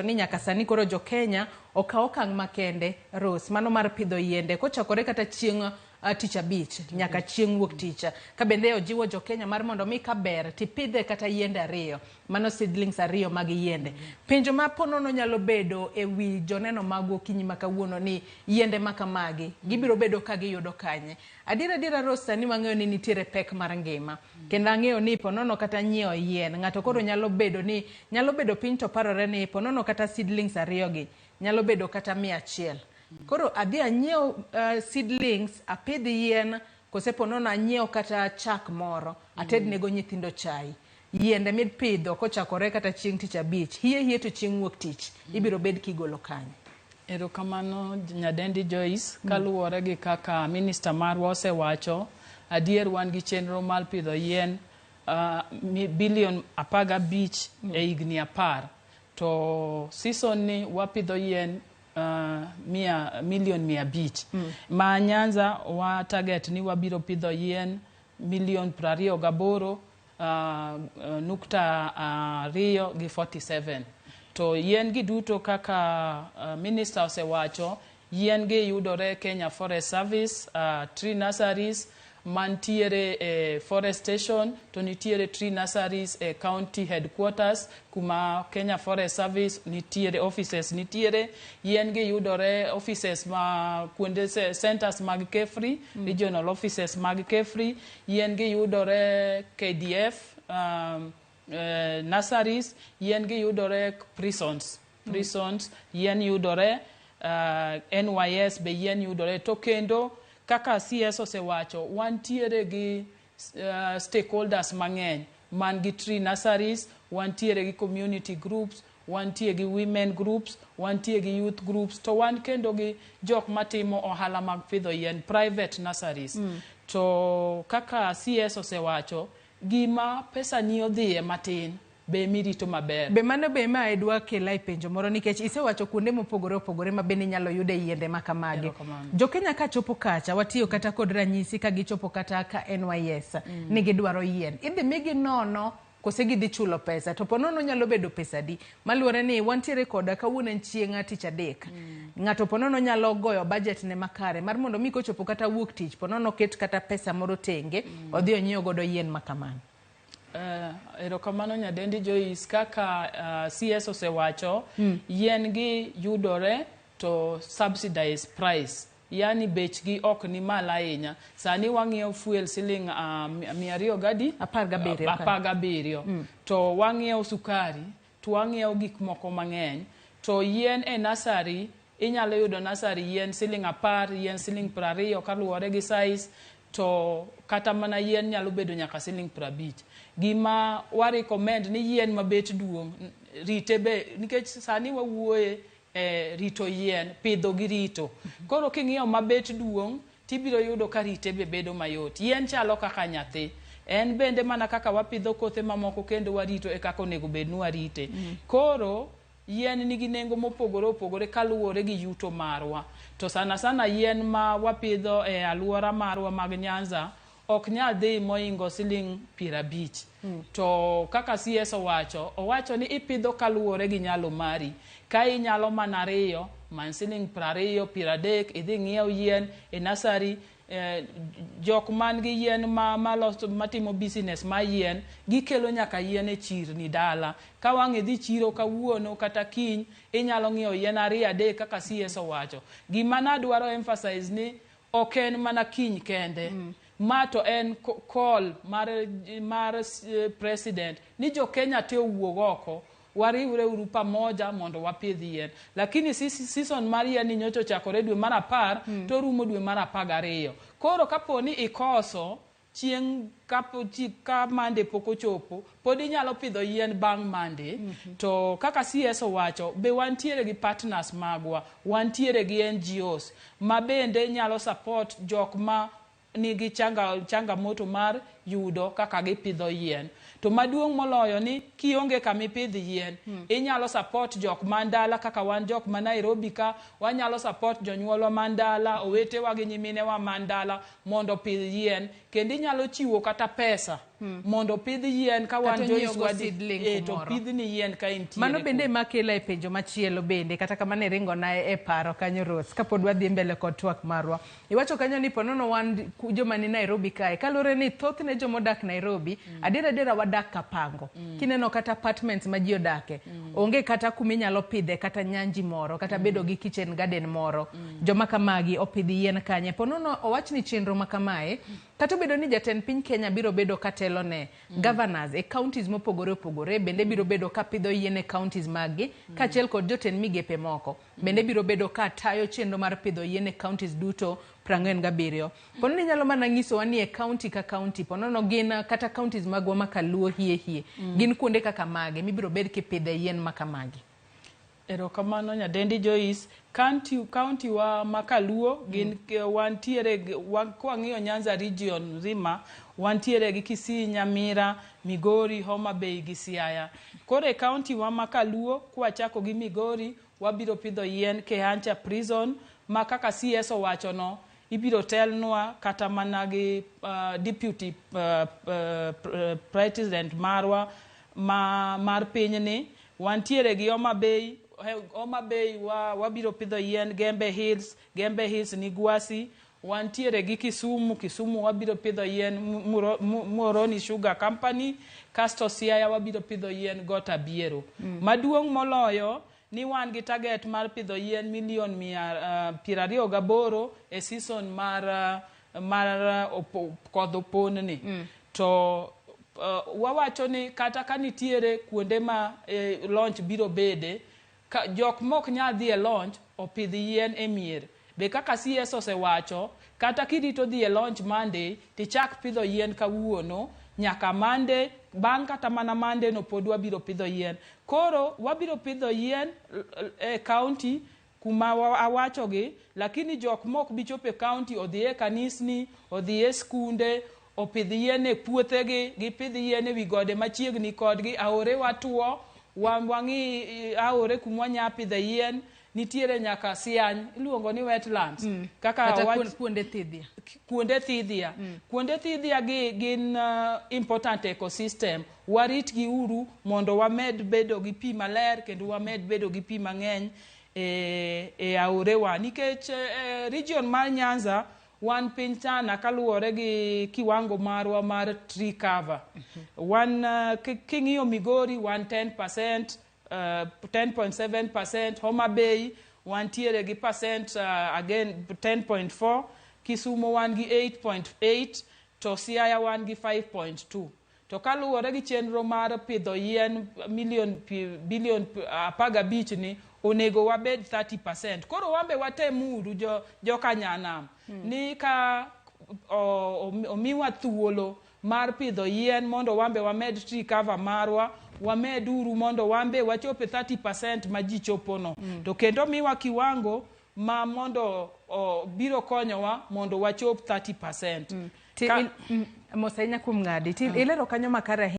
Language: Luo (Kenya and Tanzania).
Ni nyaka sani koro jo Kenya okaw okang' makende Rose, mano mar pidho yiende kochakore kata chieng' tich abich nyaka chieng' wuok tich. Ka bende ojiwo jo Kenya mar mondo mi ka ber tipidhe kata yiende ariyo, mano seedlings ariyo mag yiende. Penjo ma ponono nyalo bedo e wi joneno magwa okinyi ma kawuono ni yiende ma kamagi gibiro bedo ka giyudo kanye? Adier adiera Rose sani wang'eyo ni nitiere pek mar ngima. Kendo ang'eyo ni ponono kata nyiewo yien, ng'ato koro nyalo bedo ni nyalo bedo piny to parore ni ponono kata seedlings ariyo gi nyalo bedo kata 100. Koro adhi anyiew seedlings apidh yien kose ponono anyiew kata chak moro atednego nyithindo chai. Yiende mipidho kochakore kata chieng' tich abich, hie hie to chieng' wuok tich ibiro bed kigolo kanye? Erokamano Nyadendi Joyce, kaluwore gi kaka minista marwa osewacho, adier wan gi chenro mar pidho yien bilion 15 e higni 10. To season ni wapidho yien milion 500. Ma Nyanza wa target ni wabiro pidho yien milion 28 nukta 2 gi 47. To yien gi duto kaka minister osewacho, yien gi yudore Kenya Forest Service, tree nurseries mantiere e forest station, to nitiere tree nurseries e county headquarters kuma Kenya Forest Service nitiere, offices nitiere. Yien gi yudore offices ma kuonde centers mag KEFRI, regional offices mag KEFRI. Yien gi yudore KDF nurseries, yien gi yudore prisons, prisons yien yudore, NYS be yien yudore. To kendo kaka CS osewacho, wantiere gi stakeholders mang'eny man gi tree nurseries, wantiere gi community groups, wantie gi women groups, wantie gi youth groups, to wan kendo gi jok matimo ohala mag pidho yien, private nurseries. To kaka CS osewacho, gima pesa ni odhiye matin be mirito maber. Be mano be ma idwa kela e penjo moro nikech isewacho kuonde mopogore opogore ma bende inyalo yude yiende ma kamagi. Erokamano. Jo Kenya ka chopo kacha, watiyo kata kod ranyisi ka gichopo kata ka NYS ni gidwaro yien. Idhi migi nono kose gidhi chulo pesa to ponono nyalo bedo pesa adi? Maluwore ni wantiere koda kawuono en chieng' tich adek. Ng'ato ponono nyalo goyo budget ne makare mar mondo mi kochopo kata wuok tich ponono ket kata pesa moro tenge odhi onyiew godo yien ma kamano. Erokamano Nyadendi Joyce, kaka CS osewacho, yien gi yudore to subsidized price, yani bechgi ok ni malo ahinya. Sani wang'iewo fuel siling 200 gadi? 17. 17. To wang'iewo sukari, to wang'iewo gik moko mang'eny. To yien e nursery, inyalo yudo nursery yien siling 10, yien siling 20 kaluwore gi size, to kata mana yien nyalo bedo nyaka siling 50. Gima wa recommend ni yien mabet duong', rite be, nikech sani wawuoye e rito yien, pidho gi rito. Koro king'iyo mabet duong', tibiro yudo ka rite be bedo mayot. Yien chalo kaka nyathi. En bende mana kaka wapidho kothe mamoko kendo warito e kaka onego bed ni warite. Koro yien nigi nengo mopogore opogore kaluwore gi yuto marwa. To sana sana yien ma wapidho e alwora marwa mag Nyanza ok nyal dhi moingo siling 50. To kaka CS owacho, owacho ni ipidho kaluwore gi nyalo mari. Ka inyalo mana ariyo, many siling 20, 30, idhi ng'iew yien e nursery. Jok man gi yien ma maloso matimo business mar yien, gikelo nyaka yien e chirni dala. Ka wang' idhi chiro kawuono kata kiny, inyalo ng'iewo yien 2 3 kaka CS owacho. Gima nadwaro emphasize ni ok en mana kiny kende. Ma to en call mar president ni jo Kenya te owuog oko, wariwre uru pamoja mondo wapidh yien. Lakini season mar yien ni nyocha ochakore dwe mar 10 to rumo dwe mar 12. Koro kapo ni ikoso chieng' ka Monday pok ochopo, pod inyalo pidho yien bang' Monday. To kaka CS owacho, be wantiere gi partners magwa, wantiere gi NGOs ma bende nyalo support jok ma nigi changamoto mar yudo kaka gipidho yien. To maduong' moloyo ni kionge kama ipidh yien, inyalo support jok man dala kaka wan jok ma Nairobi ka, wanyalo support jonyuolwa man dala, owetewa gi nyiminewa man dala mondo opidh yien. Kendo inyalo chiwo kata pesa mondo opidh yien ka wan Kata Joyce onyiew go wadi seedling to kumoro. pidhni yien ka intiere Mano bende ema kela e penjo machielo bende, kata kamano iringona e paro kanyo Rose, kapod wadhi mbele kod twak marwa. Iwacho kanyo ni ponono wan joma ni Nairobi kae, kaluwore ni thothne joma odak Nairobi, adiera adiera wadak kapango. Kineno kata apartments ma ji odake, onge kata kuma inyalo pidhe kata nyanji moro, kata bedo gi kitchen garden moro. Joma kamagi opidh yien kanye. Ponono owach ni chenro ma kamae, kata obedo ni jatend piny Kenya biro bedo katelo ne governors e counties mopogore opogore, bende biro bedo ka pidho yien e counties maggi, kaachiel kod jotend migepe moko. Bende biro bedo ka tayo chenro mar pidho yien e counties duto 47. Ponono inyalo mana nyisowa ni e county ka county, ponono gin kata counties magwa ma kaluo hie hie, gin kuonde kaka mage mibiro bed kipidhe yien ma kamagi? Erokamano nyadendi Joyce. County wa ma Kaluo gin wantiere kwang'iyo Nyanza region mzima wantiere gi Kisii, Nyamira, Migori, Homa Bay gi Siaya. Koro e county wa ma Kaluo kwachako gi Migori wabiro pidho yien Kehancha Prison ma kaka CS owacho no ibiro telnwa kata mana gi deputy president marwa mar pinyni. Wantiere gi Homa Bay, Homa Bay wabiro pidho yien Gembe Hills, Gembe Hills ni Gwasi. Wantiere gi Kisumu, Kisumu wabiro pidho yien Muhoroni Sugar Company, kasto Siaya wabiro pidho yien Got Abiero. Maduong' moloyo ni wan gi target mar pidho yien milion 28 e season mar kodh opon ni. To wawacho ni kata ka nitiere kuonde ma launch biro bede, ka jok mok nyal dhi e launch opidh yien e mier. Be kaka CS osewacho, kata kirito dhi e launch Monday, tichak pidho yien kawuono, nyaka Monday, bang' kata mana Monday no pod wabiro pidho yien. Koro wabiro pidho yien e county kuma awachogi, lakini jok mok bi chopo e county odhi e kanisni, odhi e skunde, opidh yien e puothegi, gipidh yien e wi gode machiegni kodgi, aore watuo, wang'i aore kuma wanya pidhe yien, nitiere nyaka siany, iluongo ni wetlands. Kaka Kata kuonde thidhia. Kuonde thidhia. Kuonde thidhia gi gin important ecosystem. Warit gi uru mondo wamed bedo gi pi maler kendo wamed bedo gi pi mang'eny e aorewa. Nikech region mar Nyanza wan piny sana kaluwore gi kiwango marwa mar tree cover. Wan king'iyo Migori wan 10%, 10.7%, Homa Bay wantiere gi percent again 10.4, Kisumu wan gi 8.8, to Siaya wan gi 5.2. To kaluwore gi chenro mar pidho yien bilion 15 ni, onego wabed 30%. Koro wambe watemuru joka nyanam ni ka omiwa thuolo mar pidho yien mondo wambe wamed tree cover marwa, wamed uru mondo wambe wachope 30% ma ji chopono. To kendo miwa kiwango ma mondo biro konyowa mondo wachop 30%. Mos ahinya kuom ng'adi. Ilero kanyo makare.